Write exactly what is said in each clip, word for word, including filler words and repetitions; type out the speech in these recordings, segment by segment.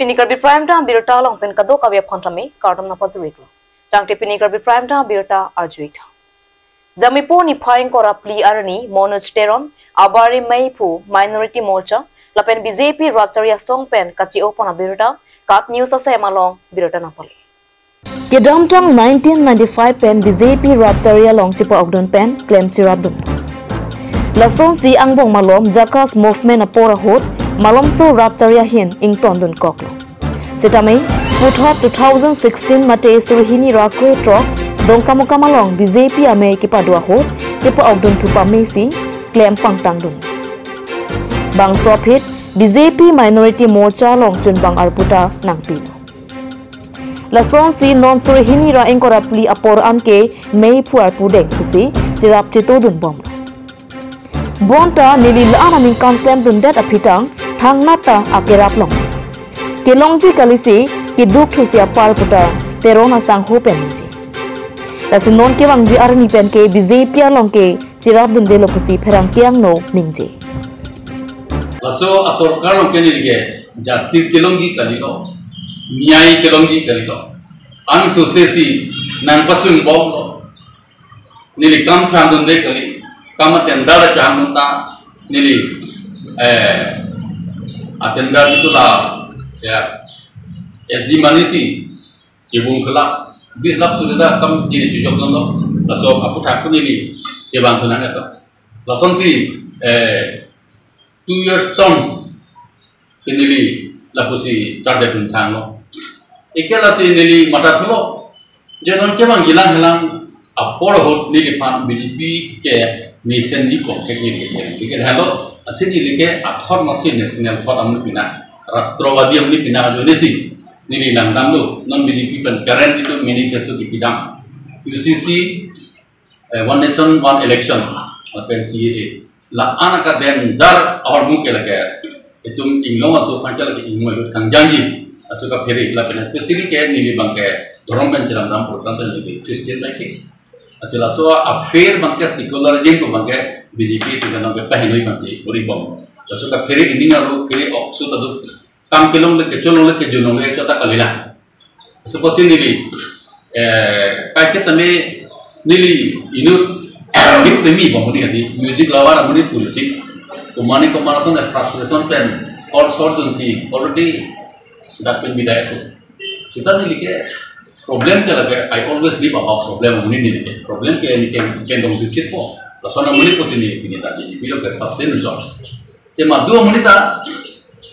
Pini Karbi Prime Time abirta along pen kadokave aphan tame kardom nangpajirlo. Tangte pini Karbi Prime Time abirta arjuik tha. Jamipo niphai ingkoi ra phli arni Manoj Teron, abari meiphu Minority Morcha lapen B J P rat chari asong pen kache-o pon abirta KAT News asem along birta nangpale. Kedamtang nineteen ninety-five pen B J P rat chari along chepa-okdun pen klem cherapdun. Lasonsi angbong malom Jakas Movement apor ahut malomso rat chari ahin ingtondunkoklo. Sitame, puthot two thousand sixteen mate suri hini ra krethrok Dongkamukam along B J P amei kepado ahut chepa-okdun thu pamesi klem pangtangdun. Bangso aphi B J P Minority Morcha along chunbang arpu ta nangpilo. Lasonsi non suri hini ra ingkoi ra phli apor anke meiphu arpu deng pusi cherap chetodunbomlo. Bonta neli la-an aningkan klemdundet aphi tang thangnat ta akerap long. Kelongji kalisi keduk thusi apar puta Teron asangho pen ningje. Lasi non kevangji arni pen ke B J P along ke cherapdundelo pusi pherangke angno ningje. Laso asorkar along ke neli ke justice kelongji kalilo, nyay kelongji kalilo. Angsose si nangpasungbomlo. Neli kam thandunde kali, kam atender chang ta neli, eh, atender itu la, ya, S D money si chebung kelak, bis lap sudah kam neli chejokdunlo, laso aphuthak pun neli chebang tunang itu. Lasonsi, eh, two years terms ke neli lapusi charge dun thanglo. Eke lasi neli mathathulo. Je non kevangji lang helang apor ahut neliphan B J P ke mesenji kok ke neli ke. Eke halo, athe neli ke athor masi national thought amonit pina, Rashtrabadi amonit pina ajo nesi neli langdamlo, non B J P pen current itu manifesto kipidam. U C C, eh, One Nation, One Election, lapen C A A. La-an aka danger ahormu ke lake itum inglong aso aphan ke lake ingmoi lut kangjangji aso kaphere, lapen especially ke neli abang ke dhorom pen chelangdam pulotangte neli Christian lake. Lasi laso affair abang ke secularism pu abang ke B J P itu kan ke pahinoi abang si uri bom. Laso kaphere ining arlo phere ok su tadu kam kelongle kecholongle kejunongle chota kalila. Suppose neli, eh, kaiketa me neli inut sangeet premi bom amonit adi, music lover amonit pulisi. Komane komane ason frustration pen hor sor dunsi already dak pen bidai tu. Seta neli ke problem ke lake, I always live about problem amonit neli ke. Problem ke neli ke kendong sisit po. Lason amonit pusi neli pini tadi, bilo ke sustain jor. Sema do amonit ta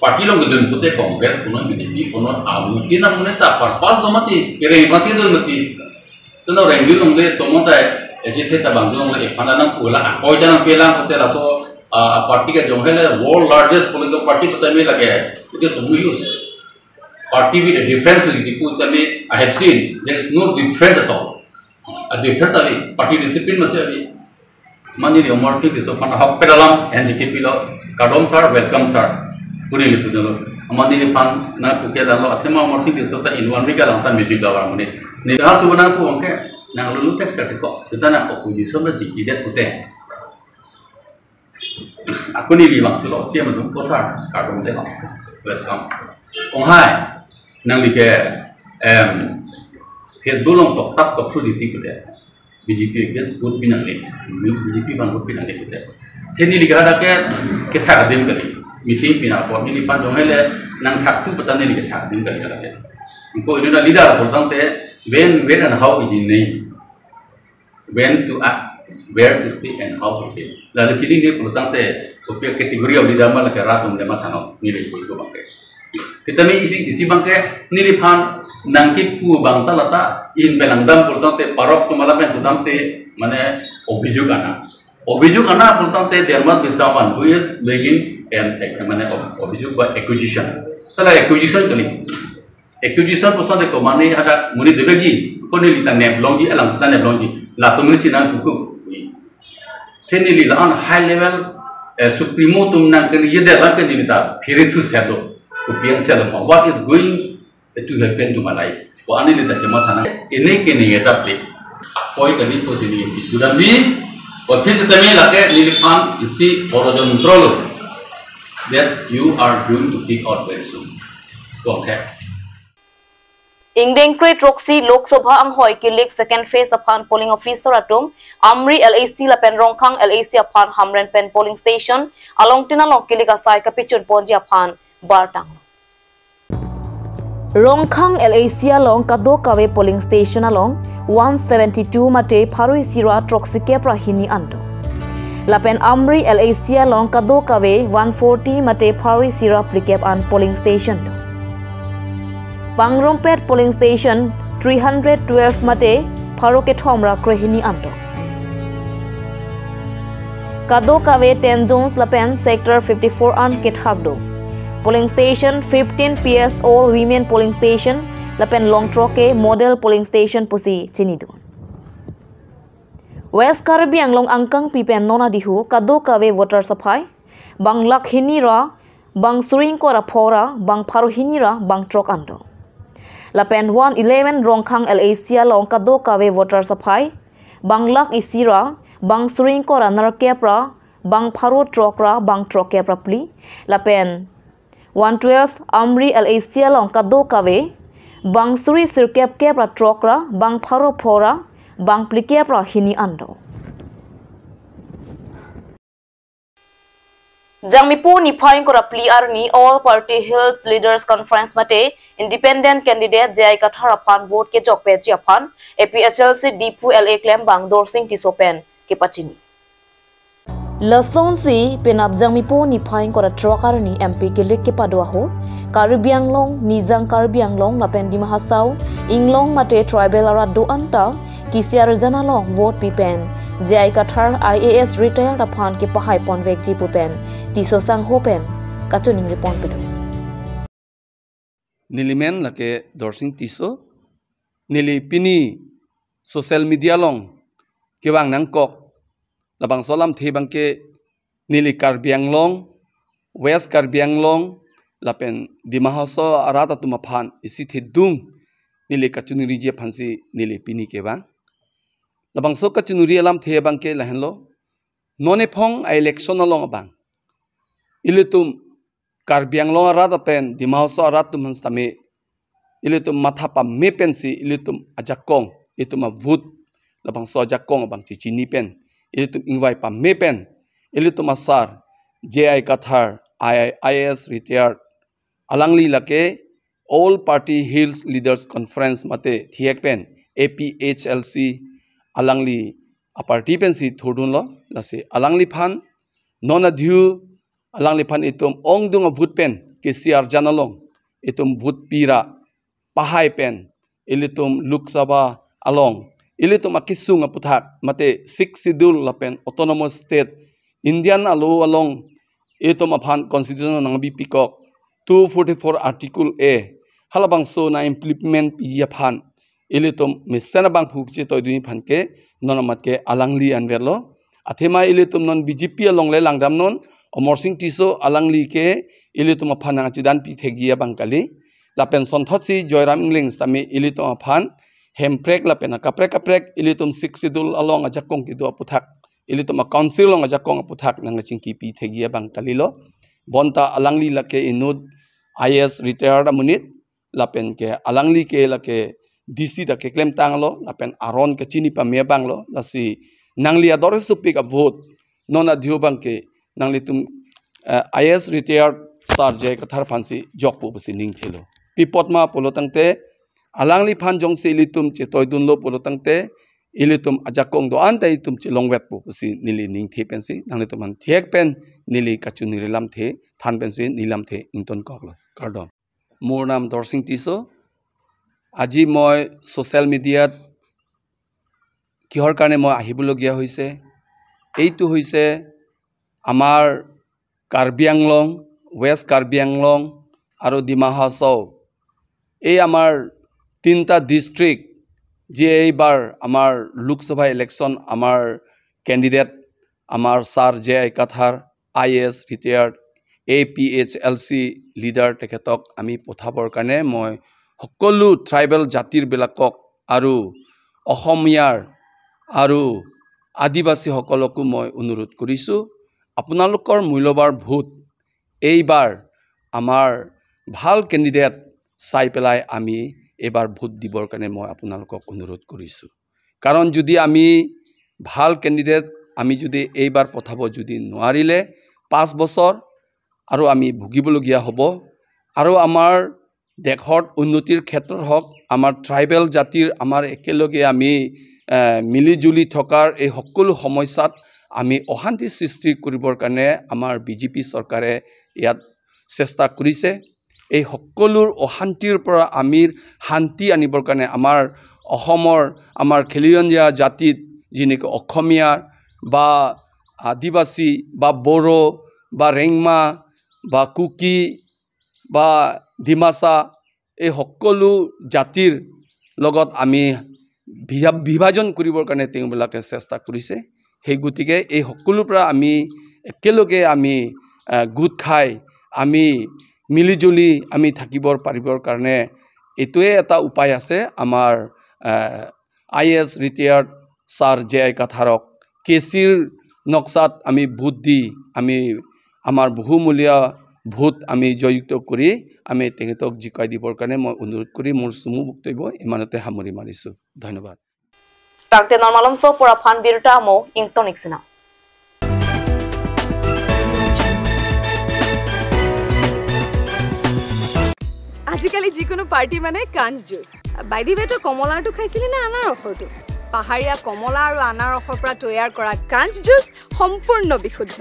party along kedun pute Congress punon, B J P punon, amonit amonit ta purpose do mati, kereng pasi do mati. Teno rengdun longle tomon ta, eje the ta bang do longle, ephan nangpu la, akoi ta nangpelang pute laso, ah, party ke jong hele world largest political party pute me lake, it is of no use. Party with a difference with the people that me, I have seen, there is no difference at all. A difference ave, party discipline masi ave. Mane neli Amarsing Tisso aphan ahok pedalam N C T P lo, kardom sir, welcome sir. Puni neli pujo lo. Mane neliphan nangpuke lalo, athema Amarsing Tisso ta in one week along ta music lover amonit. Neli ha suba nangpu abang ke, nang lulu tek sir ko. Seta nang opposition lo jiki det pute. Ako neli vangthulo, C M atum ko sir, kardom te lo. Welcome. Onghai, nangli ke, em, Facebook along toktap tokphu titi pute. B J P against vote pi nangne, B J P abang vote pi nangne pute. Te neli ke hadak ke kethak adim kali. Meeting pina apot neliphan jong hele nangthak tu pata neli kethak adim kali hadak ke. Ko inut aleader pulotangte when, where and how is his name. When to act, where to speak and how to speak. Lalu chini ne pulotangte kopi category of leader ma lake rat atum le matha non, neli pui ko abang ke. Seta me isi, isi abang ke neliphan nangkipu abang ta lata in pen nangdam pulotangte parok atum lapen pudamte mane obhijog ana. Obhijog ana pulotangte there must be someone who is making an, an mane ob-, obhijog ba accusation. Tala accusation kali. Accusation puson te komane hadak monit debekji, ko neli ta neplongji, alang ta neplongji, laso monit si nangkuku. Te neli la-an high level, eh, supremo atum nangkeni ye debak ke neli ta phere thu selo, kopi an selo ma. What is going to happen to my life? Ko ani neli ta chema thana. Ene ke neli etap te. Akoi kali ko neli si gudam di. Office tame lake neliphan isi orojontro lo that you are going to kick out very soon. Ingdeng kre throksi Lok Sabha anghoi kilik second phase aphan polling officer atum Amri L A C lapen Rongkhang L A C aphan Hamren pen polling station along tin along kilik asai kapachun ponji aphan bartang. Rongkhang L A C along kadokave polling station along one seventy-two mate pharo isi ra throksi kep ra hini an do. Lapen Amri L A C along kadokave one forty mate pharo isi ra phlikep an polling station do. Pangrumpet polling station three hundred twelve mate pharo kethom ra krehini an do. Kadokave ten zones lapen sector fifty-four an kethak do. Polling station fifteen P S all women polling station lapen longthrok ke model polling station pusi chinidun. West Karbi Anglong angkangpi pen non adihu kadokave voters aphai bang lakh hini ra bang suri ingkoi ra pho ra bang pharo hini ra bang throk an do. Lapen one eleven Rongkhang L A C along kadokave voters aphai bang lakh isi ra bang suri ingkoi ra nerkep ra bang pharo throk ra bang throkkep ra phli. Lapen one twelve Amri L A C along kadokave bang suri sirkep kep ra throk ra bang pharo pho ra bang phlikep ra hini an do. Jangmipo niphai ingkoi ra phli arni All Party Hills Leaders Conference mate independent candidate J I Kathar aphan vote kejok peji aphan A P H L C Diphu L A klembang Dorsing Tisso pen kepachini. Lasonsi penap Jangmipo niphai ingkoi ra throk arni M P kilik kepado ahut Karbi Anglong, Nijang Karbi Anglong lapen Dima Hasao, Inglong mate tribal arat do-an ta kisi arjan along vote pi pen J I Kathar I A S retired aphan kepahai ponvekji pu pen Tisso sangho pen kachiningri pon pido. Neli men lake Dorsing Tisso, neli pini social media along kevang nangkok labangso alamthe abangke neli Karbi Anglong, West Karbi Anglong lapen Dima Hasao arat atum aphan isi thedung neli kachiningriji aphansi neli pini kevang. Labangso kachiningri alamthe abangke lahenlo, non ephong a-election along abang ilitum Karbi Anglong arat lapen Dima Hasao arat atum aphan sitame ilitum matha pame pensi ilitum ajakong, ilitum a-vote labangso ajakong abang chichini pen, ilitum ingvai pame pen, ilitum asar J I Kathar, I A S retired, alangli lake All Party Hills Leaders Conference mate thihek pen A P H L C alangli a-party pensi thurdunlo, lasi alangliphan non adihu alangliphan itum ongdung a-vote pen kisi arjan along itum vote pi ra pahai pen ilitum Lok Sabha along ilitum akesung aputhak mate Sixth Schedule lapen Autonomous State Indian alo along itum aphan constitution nangbi pikok two forty-four Article A halabangso nang-implement pi aphan ilitum mesen abangphu kachetoidun aphan ke non amat ke alangli anverlo. Athema ilitum non B J P along le langdamnon, Amarsing Tisso alangli ke ilitum aphan nangchidan pi thekji abang kali. Lapen sonthotsi Joyram Engleng sitame ilitum aphan hemprek lapen akaprek kaprek ilitum Sixth Schedule along ajakong kedo aputhak, ilitum a-council along ajakong aputhak nangchingki pi thekji abang kalilo. Bonta alangli lake inut I A S retired amonit, lapen ke alangli ke lake D C ta keklemtanglo, lapen aron kachini pame abanglo, lasi nangli ador supik a-vote non adihu abangke nanglitum, eh, I A S retired Sar J I Kathar aphansi jokpo pusi ningthelo. Pi apot ma pulo tangte alangliphan jongsi ilitum chetoidunlo pulo tangte ilitum ajakong do-an ta itum chelongvetpo pusi neli ningthe pensi nanglitum aphan thihek pen neli kachiningri lamthe than pensi neli lamthe ingtonkoklo. Kardom. মোৰ নাম দৰসিং টিছো। আজি মই ছ'চিয়েল মিডিয়াত কিহৰ কাৰণে মই আহিবলগীয়া হৈছে, এইটো হৈছে আমাৰ কাৰ্বি আংলং, ৱেষ্ট কাৰ্বি আংলং আৰু ডিমা হাছাও, এই আমাৰ তিনিটা ডিষ্ট্ৰিক্ট, যিয়ে এইবাৰ আমাৰ লোকসভা ইলেকশ্যন আমাৰ কেণ্ডিডেট আমাৰ sir J I Kathar, I A S retired, A P H L C leader, তেখেতক আমি পঠাবৰ কাৰণে মই সকলো ট্ৰাইবেল জাতিৰবিলাকক আৰু অসমীয়াৰ আৰু আদিবাসীসকলকো মই অনুৰোধ কৰিছোঁ, আপোনালোকৰ মূল্যৱান ভোট এইবাৰ আমাৰ ভাল কেণ্ডিডেট চাই পেলাই আমি এইবাৰ ভোট দিবৰ কাৰণে মই আপোনালোকক অনুৰোধ কৰিছোঁ। কাৰণ যদি আমি ভাল কেণ্ডিডেট আমি যদি এইবাৰ পঠাব যদি নোৱাৰিলে, পাঁচ বছৰ আৰু আমি ভুগিবলগীয়া হ'ব। আৰু আমাৰ দেশত উন্নতিৰ ক্ষেত্ৰত হওক, আমাৰ ট্ৰাইবেল জাতিৰ আমাৰ একেলগে আমি, এ, মিলি জুলি থকাৰ এই সকলো সমস্যাত আমি অশান্তি সৃষ্টি কৰিবৰ কাৰণে আমাৰ বি জে পি চৰকাৰে ইয়াত চেষ্টা কৰিছে। এই সকলোৰ অশান্তিৰ পৰা আমি শান্তি আনিবৰ কাৰণে আমাৰ অসমৰ আমাৰ খিলঞ্জীয়া জাতিত যেনেকৈ অসমীয়া বা আদিবাসী বা বড়ো বা ৰেংমা বা কুকি বা ডিমাচা, এই সকলো জাতিৰ লগত আমি বিভা-, বিভাজন কৰিবৰ কাৰণে তেওঁবিলাকে চেষ্টা কৰিছে। সেই গতিকে এই সকলোৰ পৰা আমি একেলগে আমি, আহ, গোট খাই আমি মিলিজুলি আমি থাকিব পাৰিবৰ কাৰণে এইটোৱে এটা উপায় আছে। আমাৰ, আহ, I A S retired sir J I কাথাৰক কে চিৰ নক্সাত আমি ভোট দি আমি আমাৰ বহুমূলীয়া ভোট আমি জয়যুক্ত কৰি আমি তেখেতক জিকাই দিবৰ কাৰণে মই অনুৰোধ কৰি মোৰ চমু বক্তব্য ইমানতে সামৰি মাৰিছোঁ। ধন্যবাদ। Tangte non malomso apor aphan birta amo ingtonik sina. আজিকালি যিকোনো পাৰ্টি মানে কাঞ্চ জুচ। বাই দি ৱে, তই কমলাৰটো খাইছিলি নে আনাৰসৰটো? পাহাৰীয়া কমলা আৰু আনাৰসৰ পৰা তৈয়াৰ কৰা কাঞ্চ জুচ সম্পূৰ্ণ বিশুদ্ধ।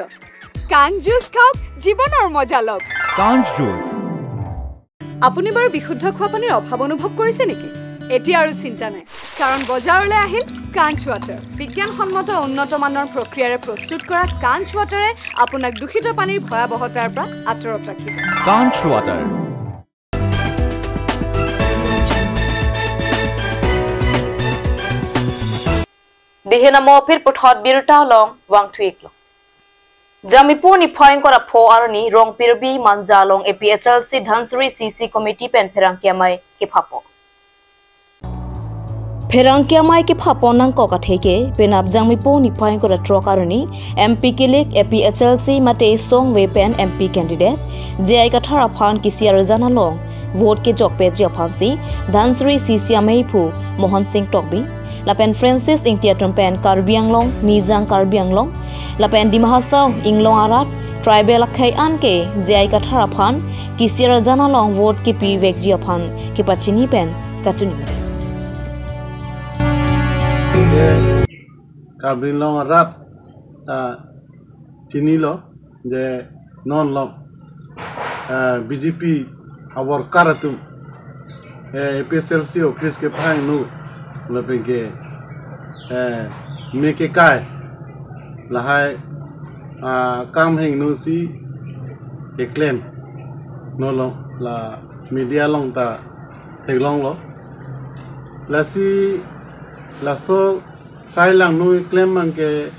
কাঞ্চ জুচ খাওক, জীৱনৰ মজা লওক। কাঞ্চ জুচ। আপুনি বাৰু বিশুদ্ধ খোৱা পানীৰ অভাৱ অনুভৱ কৰিছে নেকি? এতিয়া আৰু চিন্তা নাই, কাৰণ বজাৰলৈ আহিল কাঞ্চ ৱাটাৰ। বিজ্ঞানসন্মত উন্নত মানৰ প্ৰক্ৰিয়াৰে প্ৰস্তুত কৰা কাঞ্চ ৱাটাৰে আপোনাক দূষিত পানীৰ ভয়াৱহতাৰ পৰা আঁতৰত ৰাখিব। কাঞ্চ water. Dihin amo aphi puthot birta along vangthu-iklo. Jangmipo niphai ingkoi ra pho arni Rongpirbi Manja along A P H L C Dhansiri C C Committee pen pherangke amei kephapo. Pherangke amei kephapo nangkok atheke penap Jangmipo niphai ingkoi ra throk arni M P kilik A P H L C mate songve pen M P candidate J I Kathar aphan Kisi Arjan along vote kejokpetji aphansi Dhansiri C C ameiphu Mohan Singh Tokbi lapen Francis Ingti atum pen Karbi Anglong, Nijang Karbi Anglong, lapen Dima Hasao Inglong arat tribal akhei an ke J I Kathar aphan Kisi Arjan along vote kepivekji aphan kepachini pen kachini mere. Karbi Anglong arat ta chinilo je non along, eh, B J P a-worker atum, eh, A P H L C office kepahingno lapen ke, eh, me kekai lahai, ah, akam hingno si keklem non along la media along ta theklonglo. Lasi laso sai langno keklem abang ke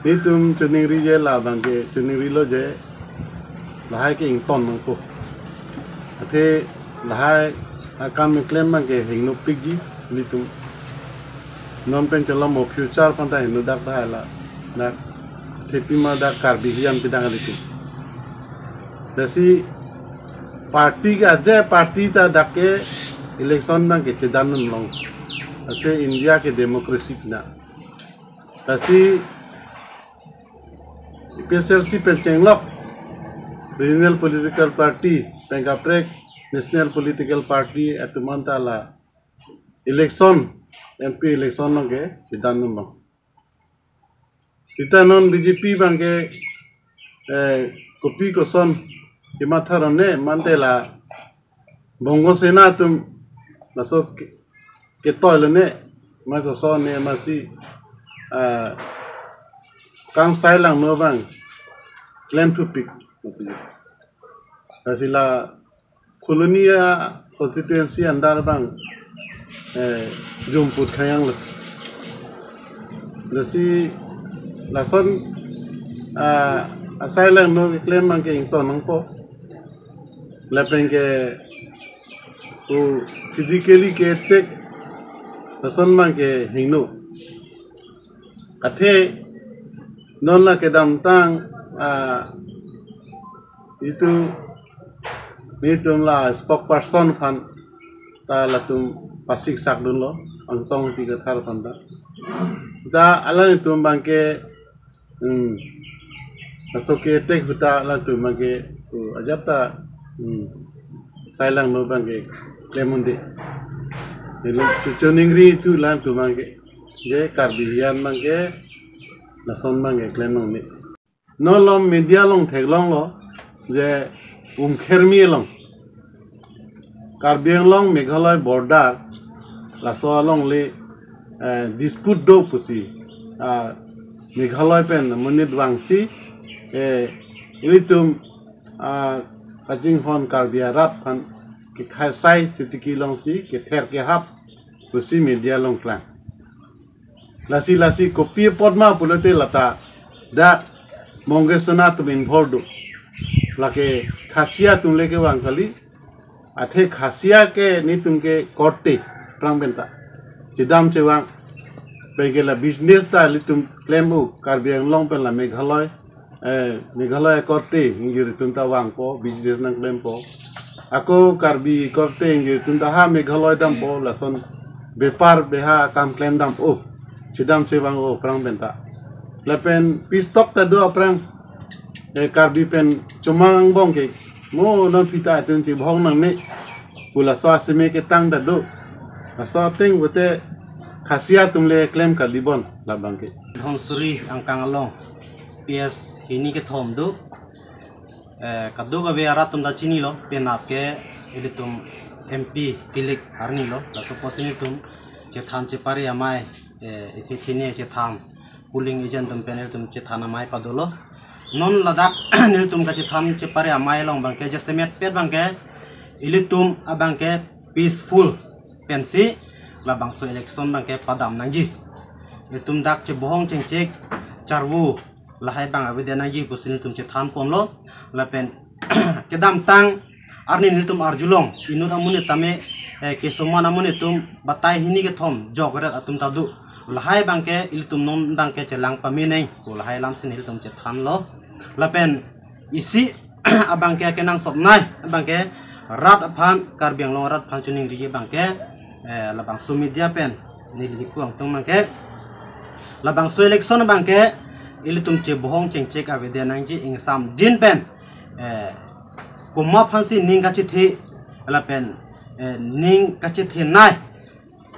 nelitum choningriji, la abang ke choningrilo je lahai ke ington nangpo. Athe lahai akam keklem abang ke hingnopikji nelitum. Non pen chelom mo future aphan ta hingno dak lahai la. Dak thepima dak Karbi hiam pidang nelitum. Lasi party ke aje party ta dak ke election abang ke chedan non long. Ase India ke democracy pina. Lasi A P H L C pen chenglok regional political party pen kaprek national political party atum anta la election, M P election along ke chedan non long. Sita non B J P abang ke, eh, kopi koson kematha rone mante la Bongo Sena atum laso ke, ketoi lone, ma koson ne masi, ah, akam sai langno abang klem thupik. Lasi la Kolonia constituency under abang, eh, jumput khayang lo. Lasi lason, ah, asai langno keklem abang ke ington nangpo. Lapen ke u physically ke attack lason abang ke hingno. Athe non la kedamtang, ah, itum Nelitum la spokesperson aphan ta latum pasik sak dunlo, Angtong Ingti Kathar aphan ta. Ta alanglitum abangke, hmm, laso ke tek ahut ta alanglitum abangke, oh, ajat ta, hmm, sai langno abangke klem un-e. Neli choningri thu alanglitum abangke, je Karbi hian abangke lason abangke klem un-e. Non lo media along theklonglo je Umkhermi along, Karbi Anglong Meghalaya border, laso along le, eh, dispute do pusi, ah, Meghalaya pen amonit vangsi, eh, ilitum, ah, kachinghon Karbi arat aphan kekhai sai chitiki longsi kether kehap pusi media along klang. Lasi lasi kopi apot ma pulote lata dak Mongesona atum involved do. Lake Khasia atum le kevang kali. Athe Khasia ke nelitum ke korte aphrang penta. Chedam chevang. Penke la business ta ilitum klem u, Karbi Anglong pen la Meghalaya, eh, Meghalaya korte ingjir atum ta vangpo, business nangklempo. Ako Karbi korte ingjir atum ta ha Meghalaya dampo, lason bepar beha kam klem dam, oh, chedam chevang, oh, aphrang penta. Lapen peace talk ta do aphrang, eh, Karbi pen chomang angbong ke, mo non pita atum chebohong nangne pu laso aseme ketang ta do. Laso ateng pute Khasia atum le klem kali bon labangke. Dhonsiri angkang along P S hini kethom do. Eh, kadokave arat atum ta chinilo, penap ke ilitum M P kilik arni lo, laso apotsi nelitum chethan chepare amei, eh, ithi thini chethan polling agent atum pen ilitum chethan amei padolo. Non ladak nelitum kachethan chepare amei along abangke jasemet pet abangke ilitum abangke peaceful pensi labangso election abangke padam nangji. Ilitum dak chebohong chengchek charvo lahai abang avedet nangji pusi nelitum chethan ponlo. Lapen kedamtang arni nelitum arjulong inut amonit tame, eh, kesoman amonit atum batai hini kethom jokret atum ta do. Lahai abangke ilitum non abangke chelang pame nang pu lahai alamsi nelitum chethanlo. Lapen isi abangke kenangsot nei abangke rat aphan, Karbi Anglong rat aphan choningri abangke, eh, labangso media pen neli pu angtung abangke labangso election abangke ilitum chebohong chengchek avedet nangji, ingsamjin pen, eh, komat aphansi ning kachethe lapen, eh, ning kachethe nei,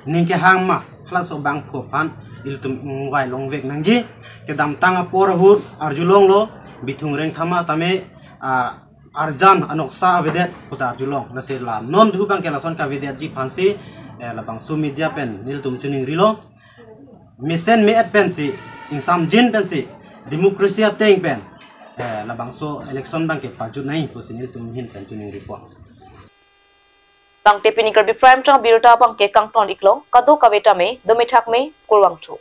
ning kehang ma, halaso abangphu aphan ilitum ingvai longvek nangji. Kedamtang apor ahut arjulonglo, Bithung Rengthama tame, ah, arjan anoksa avedet pu ta arjulong. Lasi la non thu abangke lason kavedetji aphansi, eh, labangso media pen nelitum choningrilo. Mesen me-et pensi, ingsamjin pensi, democracy ateng pen, eh, labangso election abangke pajut nang pusi nelitum ahin pen choningripo. Tangte pini Karbi Prime Time abirta abangke kangton iklo, kadokave tame, dome thakme, kurvangthu.